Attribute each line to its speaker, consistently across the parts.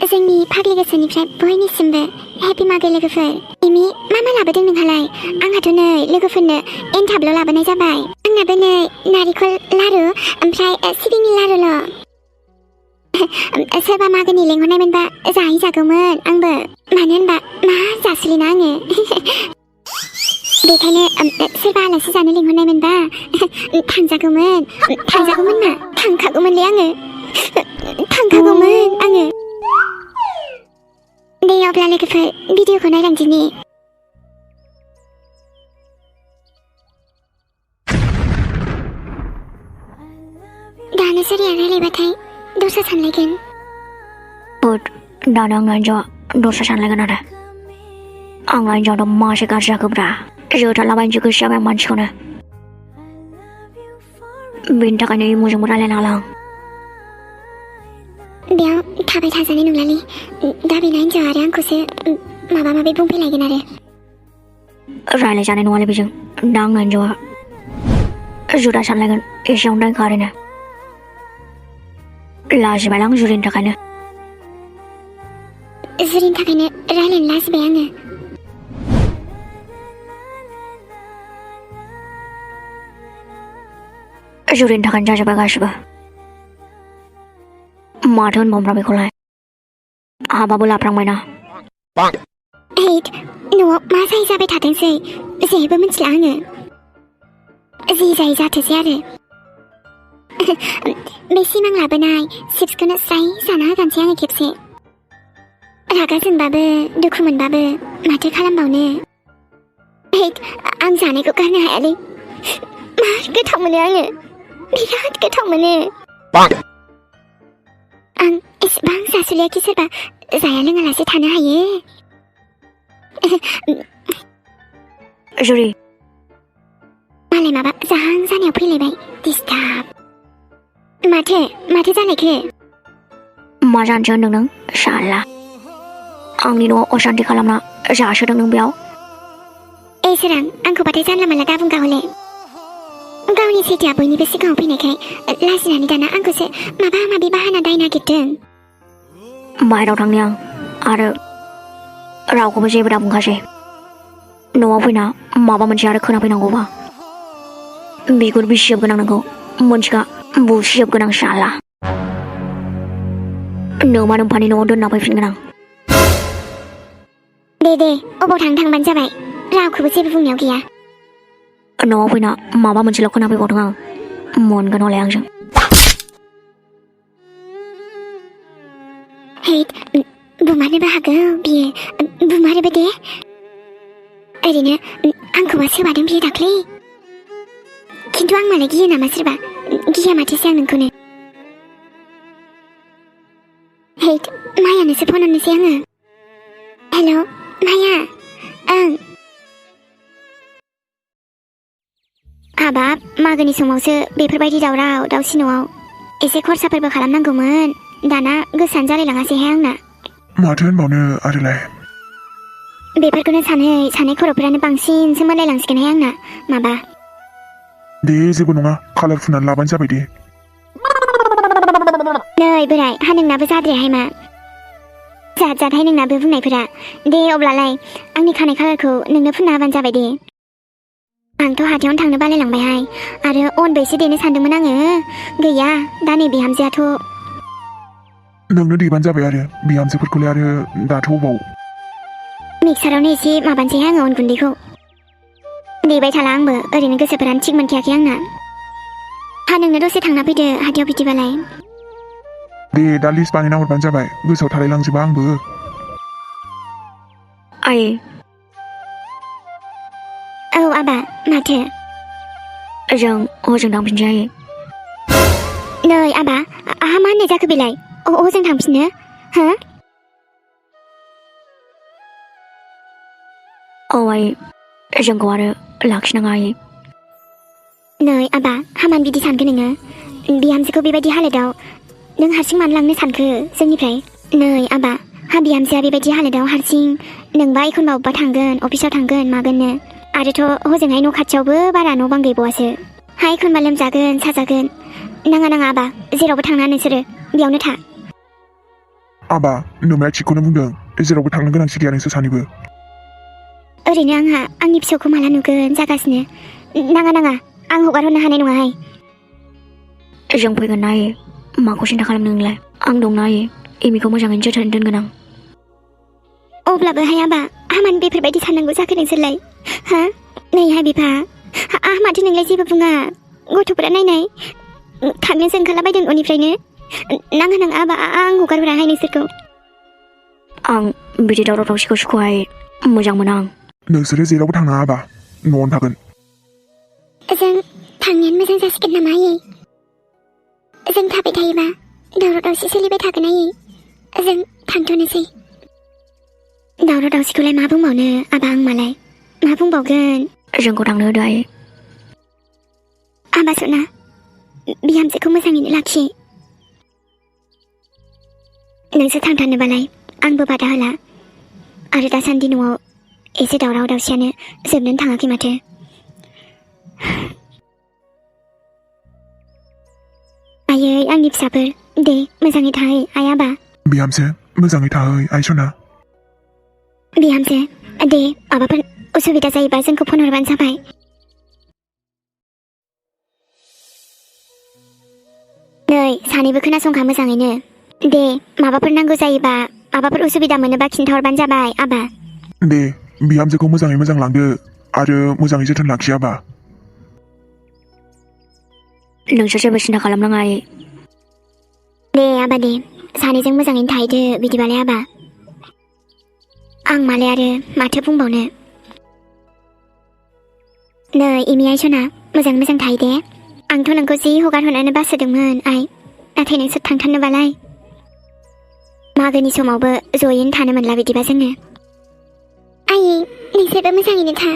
Speaker 1: जोंनि फाग्लि गोसोनिफ्राय बयनिसिमबो हेपि मागो लोगोफोर। इमि मा लाबोदों नोंहालाय? आंहाथ' नै लोगोफोरनो एनथाबल' लाबोनाय जाबाय। आंनाबो नै नारिखल लारु ओमफ्राय सिबिंनि लारुल'। सोरबा मागोनि लेंहरनायमोनबा जाहैजागौमोन आंबो, मानो होनबा मा जासुलिना आङो। बेखायनो सोरबा आलासि जानो लेंहरनायमोनबा थांजागौमोन ना? थांखागौमोनलै आङो, थांखागौमोन आङो। दे अब्ला लोगोफोर भिडिअखौ नायलांदिनि। दानो सोरिया रायलायबाथाय दस्रा सानलायगोन।
Speaker 2: दानो आंना हिन्जावा दस्रा सानलायगोन आरो। आंना हिन्जावाथ' मासे गाज्रि जाखोब्रा, जोथारलाबायनोसो गोसो जाबाय आं मानसिखौनो। बेनि थाखायनो इम'जोंबो रायलायनो हाला आं।
Speaker 1: बेयाव थाबाय थाजानाय नंलालै, दा बेना हिन्जावा आरो आंखौसो माबा माबि बुंफैलायगोन आरो।
Speaker 2: रायलायजानाय नङालै बेजों। दा आंना हिन्जावा जुदा सानलायगोन, एसेयावनो दायखा ओरैनो। लाजिबायलां जुरिनि थाखायनो।
Speaker 1: जुरिनि थाखायनो रायलायनो लाजिबाय आङो।
Speaker 2: जुरिनि थाखायनो जाजोब्बाय गासिबो। माथो होनबावब्रा बेखौलाय, हाबाबो लाफ्लांबायना।
Speaker 1: हैद, न'आव मा जायो जाबाय थाथोंसै, जेबो मिथिला आङो। जि जायो जाथोंसै आरो। बे सिमां लाबोनाय चिप्सखौनो स्राय जाना होगानोसै आङो खेबसे। रागा जोंबाबो दुखु मोनबाबो माथो खालामबावनो। हैद, आं जानायखौ गारनो हायालै, मा गोथाव मोनो आङो, बिराद गोथाव मोनो। आं एसेबां जासुलियाखि सोरबा जाया लोङालासे थानो हायो।
Speaker 2: जुरि,
Speaker 1: मालाय माबा जाहां जानायाव फैलायबाय, दिस्टार्ब। माथो जालायखो?
Speaker 2: मा जानोसो होनदों नों साला? आंनि न'आव असान्ति खालामना जासोदों नों बेयाव?
Speaker 1: सोरां, आंखौबाथाय जानला मानला दाबुंगा हले। गावनि सैथोआ बयनिबो सिगाङाव फैनायखाय लाजिनानै दाना आंखौसो माबा माबि बाहाना दाय नागिरदों।
Speaker 2: बाहेराव थांनि आं, आरो रावखौबो जेबो दाबुंखासै। न'आव फैना माबा मोनसे आरो खोनाफैनांगौबा बिगुर बिसिजोबगोन आं नोंखौ, मोनथिखा, बुसिजोबगोन आं साला। नोमा नोम्फानि न'आव दोनना फैफिनगोन आं।
Speaker 1: दे अबाव थांबानो जाबाय, रावखौबो जेबो बुंनायाव गैया।
Speaker 2: न'आव फैना माबा मोनसेल' खोनाफैबावदों आं, मोनगोन हले आंजों।
Speaker 1: हैद, बुमारनोबो हागौ बियो, बुमारोबो दे। ओरैनो आंखौबा सोबादों बियो दाख्लै, खिन्थु आं मालाय गियो नामा सोरबा? गिया माथोसै आं नोंखौनो। हैद, मायानोसो फन हरनोसै आङो। हेल' माया, ओं। हाबाब, मागोनि समावसो बेफोरबायदि दावराव दावसि न'आव। एसे खरसाफोरबो खालामनांगौमोन, दाना गोसोआनो जालायलाङासैहाय आंना।
Speaker 3: माथो होनबावनो आरोलाय।
Speaker 1: बेफोरखौनो सानै खर'फोरानो बांसिनसो मोनलायलांसिगोनहाय आंना माबा।
Speaker 3: दे जेबो नङा, कालार फुननानै लाबानो जाबाय दे।
Speaker 1: नै बोराय, हा नोंनाबो जाद्रायाहाय मा जादहाय नोंनाबो बुंनायफोरा। दे अब्लालाय आंनि खानाय कालारखौ नोंनो फुनना होबानो जाबाय दे। आंथ' हाथायावनो थांनो बालायलांबायहाय, आरो अनबो एसे देनो सानदोंमोन आङो, गैया। दा नै बिहामजोआथ'।
Speaker 3: नोंनो देबानो जाबाय आरो, बिहामजोफोरखौलाय आरो दाथ' अबाव।
Speaker 1: मिक्सारावनो एसे माबानोसैहाय आङो अन गुन्दैखौ। देबाय थाला आंबो, ओरैनो गोसोफोरानो थिग मोनखायाखै आंना। हा नोंनो दसे थांना फैदो हाथायाव बिदिबालाय।
Speaker 3: दे दा लिस्ट बानायना हरबानो जाबाय, गोसोआव थालायलांजोबा आंबो।
Speaker 2: आइ।
Speaker 1: औ आबा, माथो?
Speaker 2: जों हजों थांफिनसै आइ।
Speaker 1: नै आबा, आहा मा होननाय जाखो बेलाय? हजों थांफिननो हो?
Speaker 2: औ आइ, जोंखौ आरो लाखिनाङा आइ।
Speaker 1: नै आबा, हामान बिदि सानखो नोङो? बिहामजोखौ बेबायदि हालोदाव नों हारसिं मानो लांनो सानखो जोंनिफ्राय? नै आबा, हा बिहामजोआ बेबायदि हालोदाव हारसिं, नोंबा एखनबा अबेबा थांगोन, अफिसाव थांगोन मागोननो, आरोथ' हजोंहाय न' खाथियावबो बारा न' बां गैबावासो। हा एखनबा लोमजागोन साजागोन। नाङा आबा, जेरावबो थांना नोंसोरो, बेयावनो था।
Speaker 3: आबा नोमाया थिगखौनो बुंदों जेरावबो थांनो गोनांथि गैया नोंसोर सानैबो
Speaker 1: ओरैनो आंहा आंनि फिसौखौ माला नुगोन जागासिनो नाङा आं हगार हरनो हानाय नङाहाय
Speaker 2: जों फैगोन ना आयै माखौ सिन्था खालामदों नोंलाय आं दंना आयै एमिखौ मोजाङैनो जोथोन दोनगोन आं
Speaker 1: अब्लाबो हाय आबा हामान बेफोरबायदि साननांगौ जाखो नोंसोरलाय हा नैहाय बिफा माथो नोंलाय जेबो बुङा गथ'फोरा नायनाय थांनोसो ओंखारलाबायदों न'निफ्रायनो नाङा आबा आं हगार हराहाय नोंसोरखौ
Speaker 2: आं बिदि दावराव दावसिखौ सुखुहाय मोजां मोना आं
Speaker 3: नोंसोरो जेरावबो थांनाङा आबा न'आवनो थागोन
Speaker 1: जों थांनायानो मोजां जासिगोन नामा आयै जों थाबाय थायोबा दावराव दावसि सोलिबाय थागोन आयै जों थांथ'नोसै दावराव दावसिखौलाय मा बुंबावनो आबा आं मालाय मा बुंबावगोन
Speaker 2: जोंखौ थांनो होदो आयै
Speaker 1: आबा सना बिहामजोखौ मोजाङैनो लाखि नोंसोर थांथारनोबालाय आंबो बादा होला आरो दासान्दि न'आव एसे दावराव दावसियानो जोबनोनो थाङाखै माथो आयै आंनि फिसाफोर दे मोजाङै थाहै आइ आबा
Speaker 3: बिहामजो मोजाङै थाहै आइ सना
Speaker 1: बिहामजो दे माबाफोर उसुबिदा जायोबा जोंखौ फन हरबानो जाबाय नै सानैबो खोनासंखा मोजाङैनो दे माबाफोर नांगौ जायोबा माबाफोर उसुबिदा मोनोबा खिन्थाहरबानो जाबाय आबा
Speaker 3: दे बिहामजोखौ मोजाङै मोजां लांदो आरो मोजाङै जोथोन लाखि आबा
Speaker 2: नोंसोर जेबो सिन्था खालामनाङा आयै
Speaker 1: दे आबा दे सानैजों मोजाङैनो थाहैदो बिदिबालाय आबा आं मालाय आरो माथो बुंबावनो नै एमि आइ सना मोजाङै मोजां थाहै दे आंथ' नोंखौ जि हगार हरनानै बासोदोंमोन आइ नाथाय नोंसोर थांथारनोबालाय मागोनि समावबो ज'यैनो थानो मोनला बिदिबा जोङो आयै नोंसोरबो मोजाङैनो था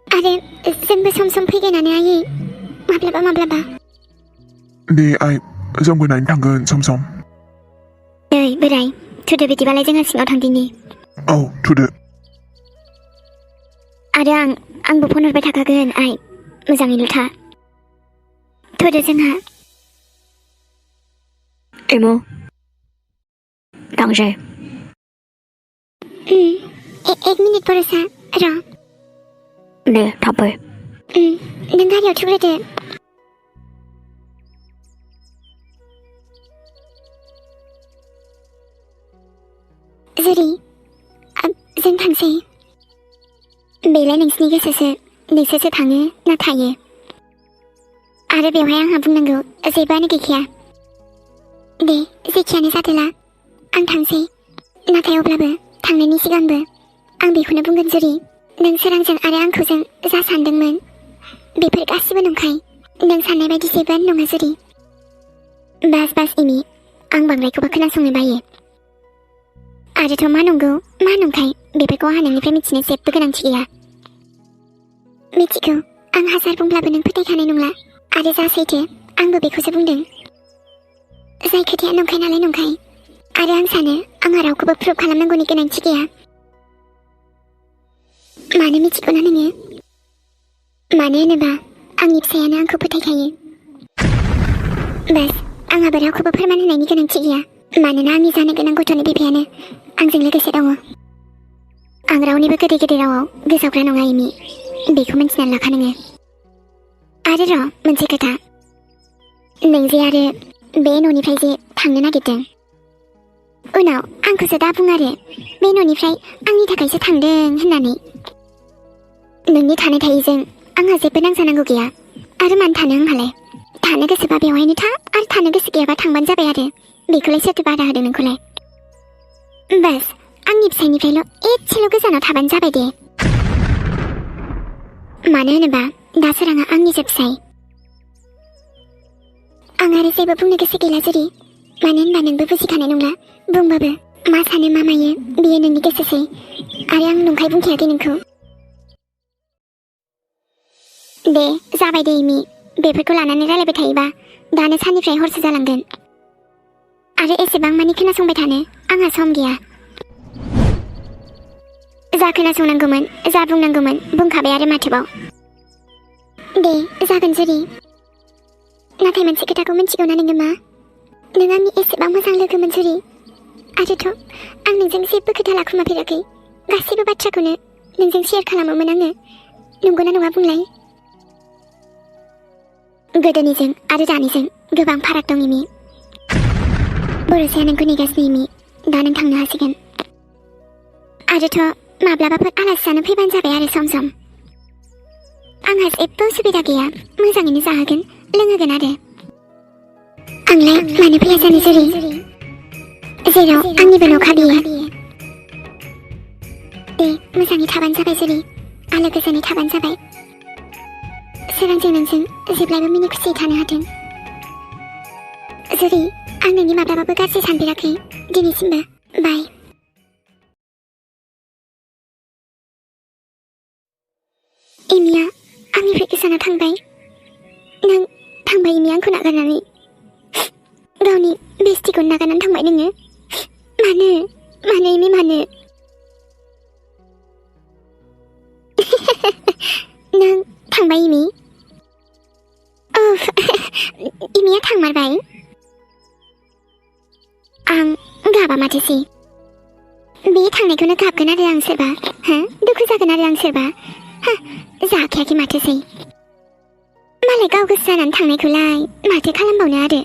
Speaker 1: आरो जोंबो सम सम फैगोनानो आयै माब्लाबा
Speaker 3: दे आइ जोंबो नायनो थांगोन सम सम
Speaker 1: नै बोराय थुदो बिदिबालाय जोंहा सिङाव थांदिनि
Speaker 3: औ थुदो
Speaker 1: आरो आंबो फन हरबाय थाखागोन आइ मोजाङैल' था थुदो जोंहा
Speaker 2: एमु थांसै
Speaker 1: एक मिनिट बरसा र'
Speaker 2: दे थाब फै
Speaker 1: नों गारियाव थुग्रोदो जुरि जों थांसै बेलाय नोंसिनि गोसोसो नोंसोरसो थाङो ना थायो आरो बेवहाय आंहा बुंनांगौ जेबोआनो गैखाया दे जेखियानो जादोला आं थांसै नाथाय अब्लाबो थांनायनि सिगांबो आं बेखौनो बुंगोन जुरि नों सोरांजों आरो आंखौजों जा सानदोंमोन बेफोर गासिबो नंखाय नों साननाय बायदि जेबोआनो नङा जुरि बास एमि आं बांद्रायखौबो खोनासंनो बायो आरोथ' मा नंगौ मा नंखाय बेफोरखौ आंहा नोंनिफ्राय मिथिनो जेबो गोनांथि गैया मिथिगौ आं हाजार बुंब्लाबो नों फोथायखानाय नंला आरो जा सैथो आंबो बेखौसो बुंदों जाय खोथाया नंखाय नालाय नंखाय आरो आं सानो आंहा रावखौबो प्रुभ खालामनांगौनि गोनांथि गैया मानो मिथिगौना नोङो मानो होनोबा आंनि फिसायानो आंखौ फोथायखायो बास आंहाबो रावखौबो फोरमान होनायनि गोनांथि गैया मानोना आंनि जानो गोनां गथ'नि बिफायानो आंजों लोगोसे दङ आं रावनिबो गोदै गोदै रावाव गोजावग्रा नङा एमि बेखौ मिन्थिनानै लाखा नोङो आरो र' मोनसे खोथा नों जे आरो बे न'निफ्राय जे थांनो नागिरदों उनाव आंखौसो दा बुं आरो बे न'निफ्राय आंनि थाखायसो थांदों होननानै नोंनि थानाय थायैजों आंहा जेबो नांजानांगौ गैया आरो मानो थानो आंहालाय थानो गोसोबा बेवहायनो था आरो थानो गोसो गैयाबा थांबानो जाबाय आरो बेखौलाय सोरथो बादा होदों नोंखौलाय बास आंनि फिसायनिफ्रायल' एसेल' गोजानाव थाबानो जाबाय दे मानो होनोबा दा सोराङा आंनिसो फिसाय आं आरो जेबो बुंनो गोसो गैला जुरि मानो होनबा नोंबो बुजिखानाय नंला बुंबाबो मा सानो मा मायो बेयो नोंनि गोसोसै आरो आं नंखाय बुंखायाखै नोंखौ दे जाबाय दे एमि बेफोरखौ लानानै रायलायबाय थायोबा दानो साननिफ्राय हरसो जालांगोन आरो एसेबां मानि खोनासंबाय थानो आंहा सम गैया जा खोनासंनांगौमोन जा बुंनांगौमोन बुंखाबाय आरो माथोबाव दे जागोन जुरि नाथाय मोनसे खोथाखौ मिन्थिगौ ना नोङो मा नों आंनि एसेबां मोजां लोगोमोन जुरि आरोथ' आं नोंजों जेबो खोथा लाखुमाफेराखै गासैबो बाथ्राखौनो नोंजों शेयार खालामोमोन आङो नंगौना नङा बुंलाय गोदोनिजों आरो दानिजों गोबां फाराग दं इमि बर'साया नोंखौ नेगासिनो इमि दा नों थांनो हासिगोन आरोथ' माब्लाबाफोर आलासि जानो फैबानो जाबाय आरो सम सम आंहा जेबो उसुबिदा गैया मोजाङैनो जाहोगोन लोंहोगोन आरो आंलाय मानो फैया जानो जुरि जेराव आंनिबो न'खा बियो दे मोजाङै थाबानो जाबाय जुरि आलो गोजोनै थाबानो जाबाय सोरांजों नोंजों जेब्लायबो मिनि खुसियै थानो हाथों जुरि आं नोंनि माब्लाबाबो गाज्रि सानफेराखै दिनैसिमबो बाय एमिया आंनिफ्राय गोजानाव थांबाय नों थांबाय एमि आंखौ नागारनानै गावनि बेस्टिखौ नागारनानै थांबाय नोङो मानो एमि मानो नों थांबाय एमि एमिया थांमारबाय आं गाबा माथोसै बे थांनायखौनो गाबगोन आरो आं सोरबा दुखु जागोन आरो आं सोरबा जाखायाखै माथोसै मालाय गाव गोसो जानानै थांनायखौलाय माथो खालामबावनो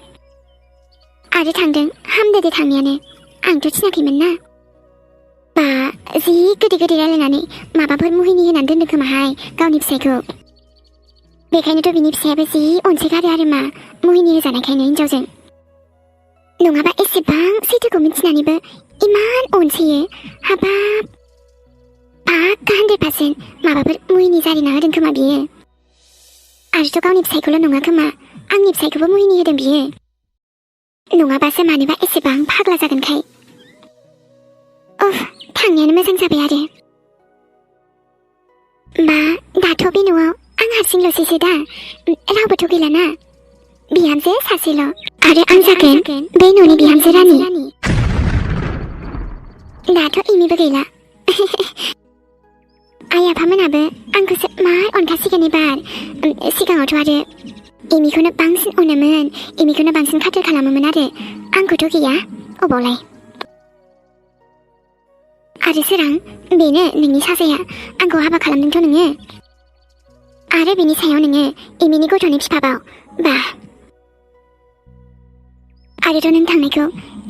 Speaker 1: आरो थांदों हामदो दे थांनायानो आंथ' थिनाखैमोन ना बा जि गोदै गोदै रायलायनानै माबाफोर मुहिनि होनानै दोनदों खोमाहाय गावनि फिसायखौ बेखायनोथ' बिनि फिसायाबो जि अनसोगारो आरो मा मुहिनि होजानायखायनो हिनजावजों नङाबा एसेबां सैथोखौ मिथिनानैबो इमान अनसोयो हाबाब पाक्का 100% माबाफोर मुहिनि जारिना होदों खोमा बियो आरोथ' गावनि फिसायखौल' नङा खोमा आंनि फिसायखौबो मुहिनि होदों बियो नङाबासो मानोबा एसेबां फाग्ला जागोनखाय थांनायानो मोजां जाबाय आरो बा दाथ' बे न'आव आं हारसिंल'सैसो दा रावबोथ' गैलाना बिहामजो सासेल' आरो आं जागोन बै न'नि बिहामजो रानि दाथ' एमिबो गैला आइ आफामोनाबो आंखौसो मार अनखासिगोन एबार सिगाङावथ' आरो एमिखौनो बांसिन अनोमोन एमिखौनो बांसिन खाथर खालामोमोन आरो आंखौथ' गैया अबावलाय आरो सोरां बेनो नोंनि साजाया आंखौ हाबा खालामदोंथ' नोङो आरो बेनि सायाव नोङो एमिनि गथ'नि बिफाबाव बा आरोथ' नों थांनायखौ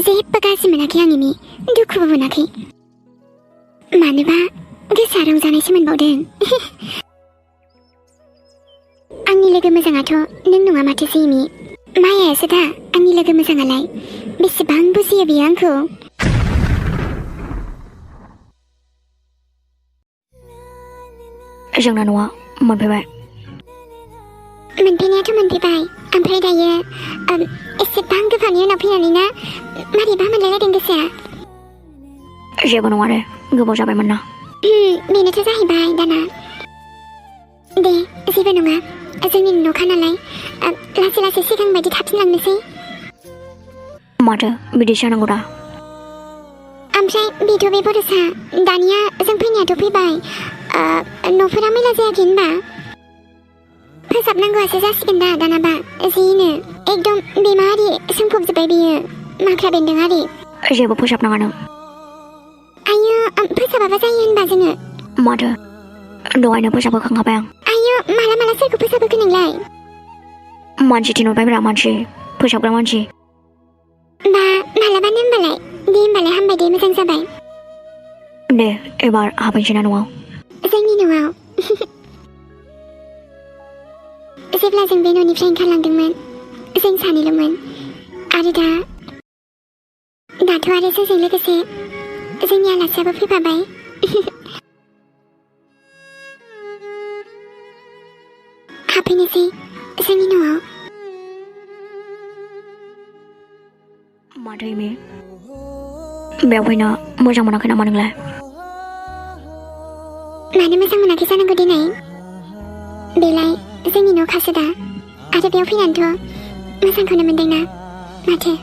Speaker 1: जेबो गाज्रि मोनाखै आं एमि दुखुबो मोनाखै मानोबा गोसोआ रंजानायसो मोनबावदों आंनि लोगो मोजाङाथ' नों नङा माथोसै एमि मायासो दा आंनि लोगो मोजाङालाय बेसेबां बुजियो बियो आंखौ
Speaker 2: जोंना न'आ मोनफैबाय
Speaker 1: मोनफैनायाथ' मोनफैबाय ओमफ्राय दायो एसेबां गोबावनि उनाव फैनानै ना मारैबा मोनलायलायदों गोसोआ
Speaker 2: जेबो नङा दे गोबाव जाबायमोन ना
Speaker 1: बेनोथ' जाहैबाय दाना दे जेबो नङा जोंनि न'खा नालाय लासै लासै सिगां बायदि थाफिनलांनोसै
Speaker 2: माथो बिदि जानांगौ दा
Speaker 1: ओमफ्राय बेथ' बे बर'सा दानिया जों फैनायाथ' फैबाय न'फोरा मैला जायाखै होनबा फोसाबनांगौआसो जासिगोन दा दानाबा जिनो एकदम बेमा आरि सोंफबजोब्बाय बियो माख्रा बेन्दों आरि
Speaker 2: जेबो फोसाबनाङा नों
Speaker 1: आयो फोसाबाबा जायो होनबा जोङो
Speaker 2: माथो दहायनो फोसाबहोखांखाबाय आं
Speaker 1: आयो माला सोरखौ फोसाबहोखो नोंलाय
Speaker 2: मानसि थिनहरबायब्रा मानसि फोसाबग्रा मानसि
Speaker 1: बा मालाबानो होनबालाय दे होनबालाय हामबाय दे मोजां जाबाय
Speaker 2: दे एबार हाबैसै ना न'आव
Speaker 1: जोंनि न'आव जेब्ला जों बे न'निफ्राय ओंखारलांदोंमोन जों सानैल'मोन आरो दाथ' आरो जोंजों लोगोसे जोंनि आलासियाबो फैफाबाय हाबफैनोसै जोंनि न'आव
Speaker 2: माथो एमि बेयाव फैनो मोजां मोनाखै नामा नोंलाय
Speaker 1: मानो मोजां मोनाखै जानांगौ दिनै बेलाय जोंनि न' खासो दा आरो बेयाव फैनानैथ' मोजांखौनो मोनदोंना माथो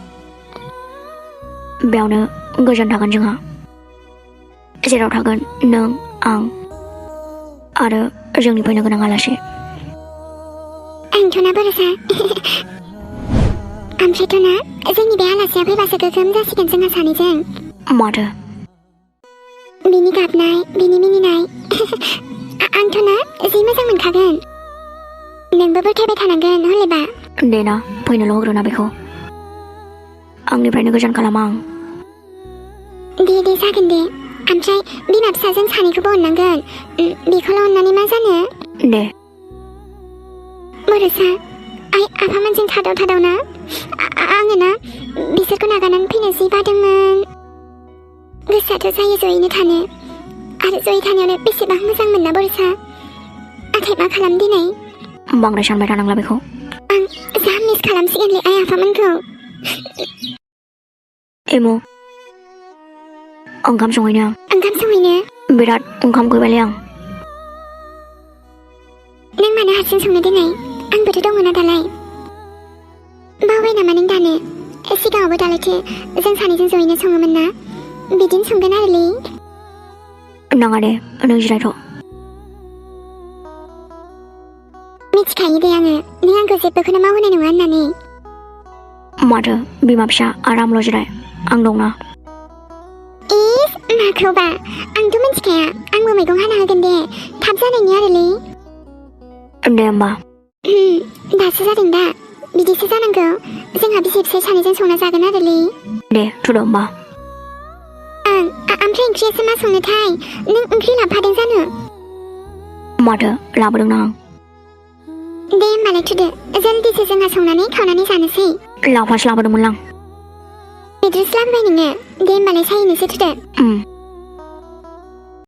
Speaker 2: बेयावनो गोजोन थागोन जोंहा जेराव थागोन नों आं आरो जोंनि फैनो गोनां आलासि
Speaker 1: आंथ' ना बर'सा ओमफ्रायथ' ना जोंनि बे आलासिया फैबासो गोगोम जासिगोन जोंहा सानैजों
Speaker 2: माथो
Speaker 1: बिनि गाबनाय बिनि मिनिनाय आंथ' ना जि मोजां मोनखागोन नोंबो फोथायबाय थानांगोन हलेबा
Speaker 2: दे ना फैनोल' होग्रोना बेखौ आंनिफ्रायनो गोजान खालामा आं
Speaker 1: दे जागोन दे ओमफ्राय बिमा फिसाजों सानैखौबो अननांगोन बेखौल' अननानै मा जानो
Speaker 2: दे
Speaker 1: बर'सा आइ आफामोनजों थादाव ना आङो ना बिसोरखौ नागारनानै फैनो जि बादोंमोन गोसोआथ' जायो जयैनो थानो आरो जयै थानायावनो बेसेबां मोजां मोनना बर'सा नाथाय मा खालाम दिनै
Speaker 2: बांद्राय सानबाय थानांला बेखौ
Speaker 1: आं जा मिस खालामसिगोनलै आइ आफामोनखौ
Speaker 2: एमु ओंखाम संहैनो आं
Speaker 1: ओंखाम संहैनो
Speaker 2: बिराद ओंखाम उखैबायलै आं
Speaker 1: नों मानो हारसिं संनो दिनै आंबोथ' दङना दालाय बावबाय नामा नों दानो सिगाङावबो दालायथो जों सानैजों जयैनो सङोमोन ना बिदिनो संगोन आरोलै
Speaker 2: नाङा दे नों जिरायथ'
Speaker 1: मिथिखायो दे आङो नों आंखौ जेबोखौनो मावहोनाय नङा होननानै
Speaker 2: माथो बिमा फिसा आरामल' जिराय आं दंना
Speaker 1: इस माखौबा आंथ' मिथिखाया आंबो मैगं हाना होगोन दे थाब जानायनि आरोलै
Speaker 2: दे होमबा
Speaker 1: दासो जादों दा बिदिसो जानांगौ जोंहा बिसि फिसाय सानैजों संना जागोन आरोलै
Speaker 2: दे थुदो होमबा
Speaker 1: ओमफ्राय ओंख्रियासो मा संनोथाय नों ओंख्रि लाफादों जानो
Speaker 2: माथो लाबोदोंना आं
Speaker 1: दे होमबालाय थुदो जल्दिसो जोंहा संनानै खावनानै जानोसै
Speaker 2: लाफासो लाबोदोंमोन आं
Speaker 1: बेदरसो लाबोबाय नोङो दे होमबालाय सायनोसो थुदो